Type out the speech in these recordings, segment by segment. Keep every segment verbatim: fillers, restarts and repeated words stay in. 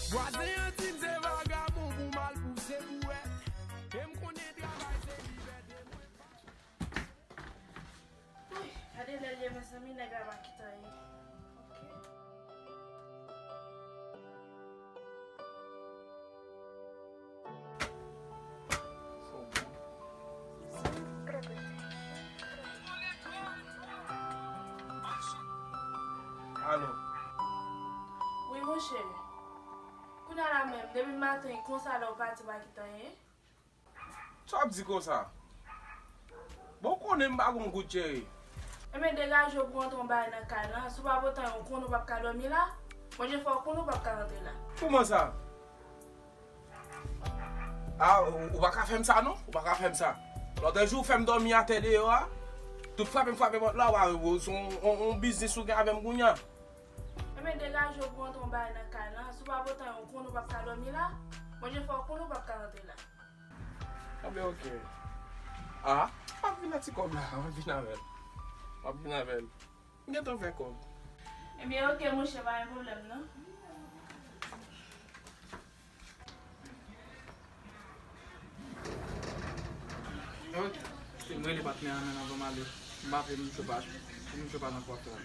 Vwazen an di m se vagabon pou m al pouse bouwèt. E m konnen travay se libète mwen. Gade lè l ye, mezanmi, nèg la pa kite anyen. Ok. Alo. Wi, monchè. Kounye a la menm, depi maten, konsa lè w pati, w pa kite anyen. Sa w ap di konsa? Bon, w konnen m pa gon goud, cheri. Enben, degaje w pou antre yon bagay nan kay lan. Si w pa pote anyen, w konnen w p ap ka dòmi la. Mwen, jan fè w konnen w p ap ka rantre la. Kòman sa? A, ou, ou pa ka fè m sa, non. Ou pa ka fè m sa. Lòt jou, ou fè m dòmi atè deyò a. Tout frape m frape pòt la, w a, w, se yon, yon, yon biznis ou gen avè m kounye a. Enben, degaje w pou antre yon bagay nan kay lan. Si w pa pote anyen, w konnen w p ap ka dòmi la. Mwen, jan fè w konnen w p ap ka rantre la. Enben, oke. A, m ap vin ak ti kòb la, m ap vin avè l. M ap vin avè l. M gentan fè kòb. Enben, oke, monchè, pa gen pwoblèm, non. Oke. Se mwen le patnè an, men, anvan m ale. M pa vle moun chopa, moun chopa nan kwafè a.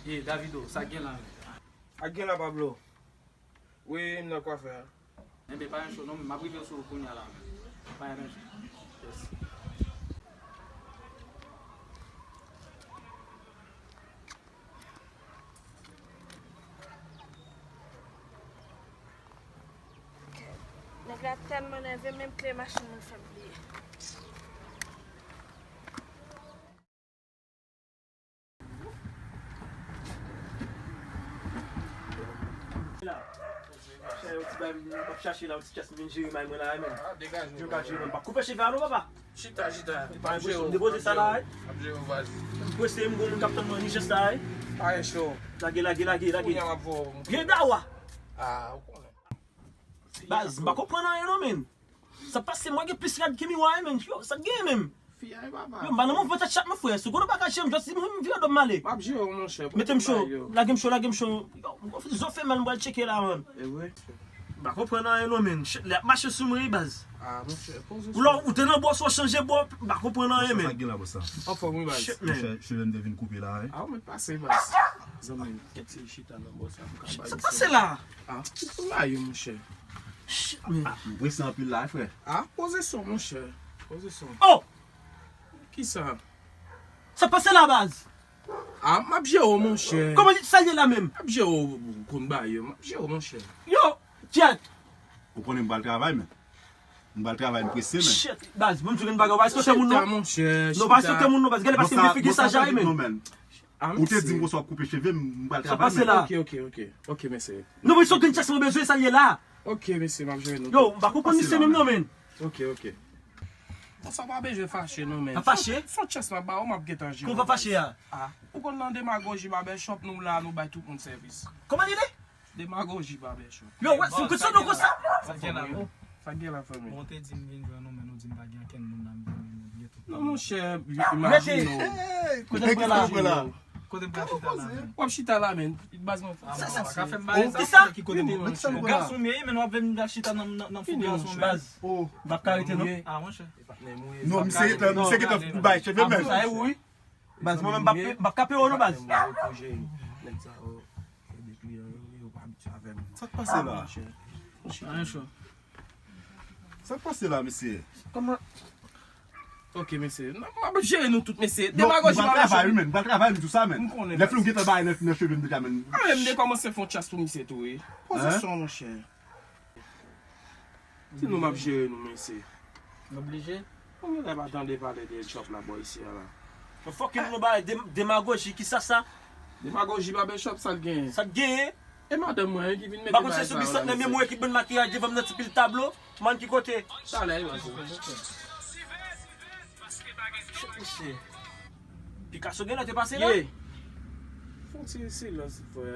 Ye, Davido, sa k gen la menm? Sa k gen la, Pablo? Wi, m nan kwafè a. Enben, pa gen cho non, m ap rive sou ou kounye a la. Pa gen cho. Yes. Nèg la tèlman nève, menm kle machin mwen fè m bliye. Chè, yon ti bay, m ap chache la, yon ti chès m vin jere may mwen la, men. Yo ka jere, m pa koupe cheve a non, papa. Chita, chita. Pa gen presyon, m depoze sa la, wi. M prese, m gon moun k ap tann mwen, ni chès la, wi. Pa gen cho. Lage, lage, lage, lage. Kounye a m ap voye w. Gen dawa. Ah, ou konnen. Baz, m pa konprann anyen non, men. Sa pase, mwen gen plis rad ke miwa, men. Yo, sa gen menm. Fi a, e papa. Yo, m pa nan mouvman tèt chat, mon frè. Si w konnen w pa ka jere m, just di m, m vire do m ale. M ap jere w, monchè. Mete m cho. Lage m cho, lage m cho. Yo, m gon zo fè mal, m pral tcheke la, man. E vre? M pa konprann anyen non, men. Ch-, lè ap mache sou mwen, wi, baz. Ah, monchè, poze w. Ou la, ou te nan bò, w chanje bò, m pa konprann anyen, men. Sa k gen la, bòs la? Anfòm, wi, baz. Shit, man. Monchè, cheve m te vin koupe la, wi. Ah, ou mèt pase, baz. Zanmi m, kèt se chita nan bò sa, m ka bay sa. Sa pase la? Ah, ou la, yo, monchè. Shit, man. Ah, m prese anpil la, wi, frè. Ah, poze son, monchè. Poze son. Oh! Kisa? Sa pase la, baz? Ah, m ap jere w, monchè. Kòman li, sa l ye la menm? M ap jere w, ou konn bagay yo. M ap jere w, monchè. Yo, kyèt. Ou konnen m pral travay, men. M pral travay, m prese, men. Shit, baz, bon, m di w gen bagay, ou pa respekte moun, non. Chita, monchè, non, pa respekte moun, non, baz. Gade pase m gen figi sa jayi, men. Ah, ou te di m konsa w ap koupe cheve m, m pral travay, men. Sa pase la? Ok, ok, ok. Ok, mesye. Non, men se yon grenn chès mwen bezwen, sa l ye la. Ok, mesye, m ap jere nou. Yo, m pa konprann misye menm non, men. Ok, ok. Bon, sa pa bezwen fache non, men. Pa fache? Fon, fon chès m ap ba ou, m ap gentan jere. Kòman pa fache a? Ah, ou konn nan demagoji, barbershop, nou la, nou bay tout moun sèvis. Kòman li ye? Demagoji, barbershop. Yo, wè, si w konn sa, nou konn sa. Sa gen la, non? Sa gen la, fanmi? Bon, ou te di m vin jwenn ou, men ou di m pa gen ankenn moun nan, m vin, m vin tout. Non, monchè, imajine w. Kote m pran la? Kote m pral chita la, men? W ap chita la, men. Baz mwen. Ah, sa, sa, pa ka fè m bagay sa, ki kote m pran la? Gason m ye, men w ap vin al chita nan, nan, nan fou gason, men. Baz. M ap ka rete, non? Ah, monchè. Non, misye gentan, misye gentan pou bay cheve, men. Sa e ou, wi. Baz, mwen menm, m p ap, m p ap ka peye w non, baz. Sa k pase la? Anyen cho. Sa k pase la, mesye? Kòman? Ok, mesye. M ap jere nou tout, mesye. Demagoji pa travay, men. M pral travay, m di w sa, men. M konnen. Lè fè m gentan bay nan, nan cheve m deja, men. Mwen menm, m te kòmanse fè yon chas pou misye tou, wi. Poze son, monchè. Ti nou m ap jere nou, mesye. M oblije. Mwen genlè pa tande pale de chòp la bò isi a la. Yo, fòk nou bay dem-, demagoji, kisa sa? Demagoji, barbershop, sa l genyen? Sa l genyen? E madanm mwen ki vin mete bagay sa yo la, mesye. Ba konn se sou bisant nan men mwen ki ban makiyaj devan m nan ti pil tablo. Man ki kote? Talè, yo. Shit, mesye. Picasso genlè te pase la? Ye. Fon ti silans, frè.